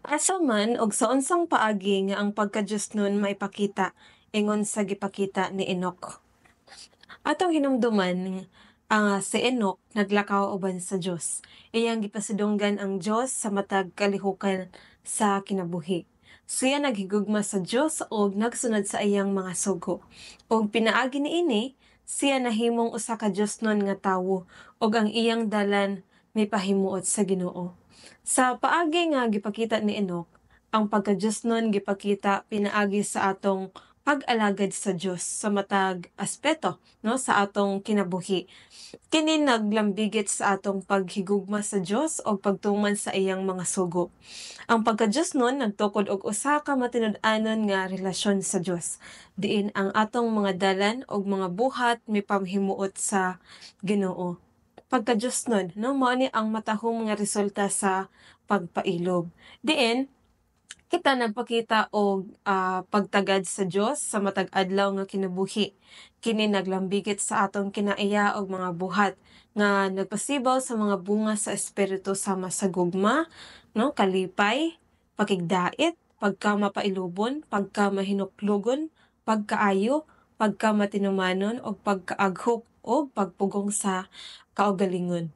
Asa man og sa unsang paagi nga ang pagka-Diosnon maipakita ingon sa gipakita ni Enoch? Atong hinumduman ang si Enoch naglakaw uban sa Dios. Iyang gipasidunggan ang Dios sa matag kalihukan sa kinabuhi. Siya naghigugma sa Dios og nagsunod sa iyang mga sugo. Og pinaagi niini, siya nahimong usa ka Diosnon nga tawo ug ang iyang dalan mipahimuot sa Ginoo. Sa paagi nga gipakita ni Enoch, ang pagka-Diosnon gipakita pinaagi sa atong pag-alagad sa Dios sa matag aspeto, no, sa atong kinabuhi. Kini naglambigit sa atong paghigugma sa Dios o pagtuman sa iyang mga sugo. Ang pagka-Diosnon nagtukod og usa ka matinud-anon nga relasyon sa Dios, diin ang atong mga dalan ug mga buhat mipamhimuot sa Ginoo. Pagka-Diosnon, no, mao ni ang matahom nga resulta sa pagpailob. Diin kita nagpakita og pagtagad sa Dios sa matag adlaw nga kinabuhi. Kini naglambigit sa atong kinaiya og mga buhat nga nagpasibaw sa mga bunga sa espiritu sama sa gugma, no, kalipay, pakigdait, pagkamapailubon, pagkamahinuklogon, pagkaayo, pagkamatinumanon ug pagkaaghop ug pagpugong sa kaugalingon.